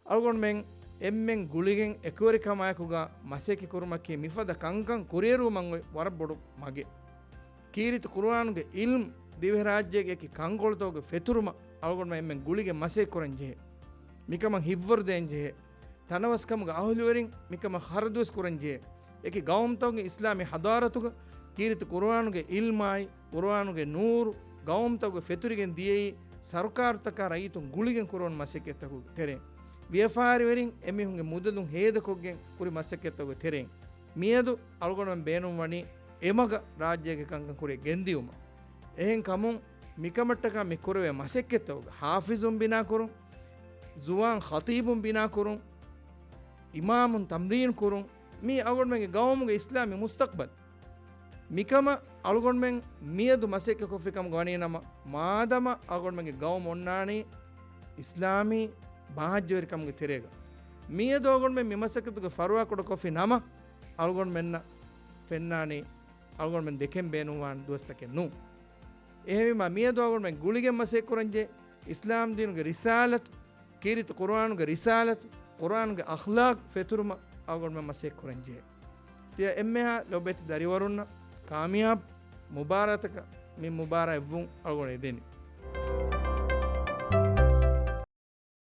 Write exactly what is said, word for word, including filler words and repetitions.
އަޅުގަނޑުމެން އެންމެން ގުޅިގެން އެކުވެރިކަމާއެކުގަ މަސައްކަތް ކުރުމަކީ މިފަދަ ކަންކަން ކުރިއެރުވުމަށް އޮތް ވަރަށް ބޮޑު މަގެއް. ކީރިތި ޤުރުއާނުގެ ޢިލްމު ދިވެހިރާއްޖޭގެ އެކި ކަންކޮޅުތަކުގެ ފެތުރުމަށް އަޅުގަނޑުމެން އެންމެން ގުޅިގެން މަސައްކަތް ކުރަން ޖެހޭ. މިކަމަށް ހިތްވަރު ދޭން ޖެހޭ. ތަނަވަސްކަމުގެ އަހުލުވެރިން މިކަމަށް ޚަރަދުވެސް ކުރަން ޖެހޭ. އެކި ގައުމުތަކުގެ އިސްލާމީ ޙަޟާރަތުގަ ކީރިތި ޤުރުއާނުގެ ޢިލްމާއި، ޤުރުއާނުގެ ނޫރު ގައުމުތަކުގެ ފެތުރިގެން ދިޔައީ، ސަރުކާރުތަކާ ރައްޔިތުން ގުޅިގެން ކުރެވުނު މަސައްކަތްތަކުގެ ތެރެއިން. ވިޔަފާރިވެރިން އެމީހުންގެ މުދަލުން ހޭދަކޮށްގެން ކުރި މަސައްކަތްތަކުގެ ތެރެއިން. މިއަދު އަޅުގަނޑުމެން ބޭނުންވަނީ އެމަގަށް ރާއްޖޭގެ ކަންކަން ކުރިއަށް ގެންދިޔުމަށް. އެހެން ކަމުން މިކަމަށްޓަކާ މި ކުރެވޭ މަސައްކަތްތަކުގަ ޙާފިޒުން ބިނާކުރުން، ޒުވާން ޚަޠީބުން ބިނާކުރުން، އިމާމުން ތަމްރީން ކުރުން، މީ އަޅުގަނޑުމެންގެ ގައުމުގެ އިސްލާމީ މުސްތަޤްބަލް. މިކަމަށް އަޅުގަނޑުމެން މިއަދު މަސައްކަތް ކޮށްފި ކަމުގަ ވަނީ ނަމަ، މާދަމާ އަޅުގަނޑުމެންގެ ގައުމު އޮންނާނީ އިސްލާމީ ބާއްޖަވެރިކަމުގެ ތެރޭގަ. މިއަދު އަޅުގަނޑުމެން މި މަސައްކަތުގެ ފަރުވާ ކުޑަކޮށްފި ނަމަ، އަޅުގަނޑުމެންނަށް ފެންނާނީ އަޅުގަނޑުމެން ދެކެން ބޭނުންވާން ދުވަސްތަކެއް ނޫން. އެހެންވީމާ، މިއަދު އަޅުގަނޑުމެން ގުޅިގެން މަސައްކަތް ކުރަންޖެހޭ، އިސްލާމް ދީނުގެ ރިސާލަތު، ކީރިތި ޤުރުއާނުގެ ރިސާލަތު، ޤުރުއާނުގެ އަޚްލާޤް ފެތުރުމަށް އަޅުގަނޑުމެން މަސައްކަތް ކުރަންޖެހޭ. ތިޔަ އެންމެހާ ލޮބުވެތި ދަރިވަރުންނަށް ކާމިޔާބު މުބާރާތަކަށް މި މުބާރާތްވުން އަޅުގަނޑު އެދެނީ.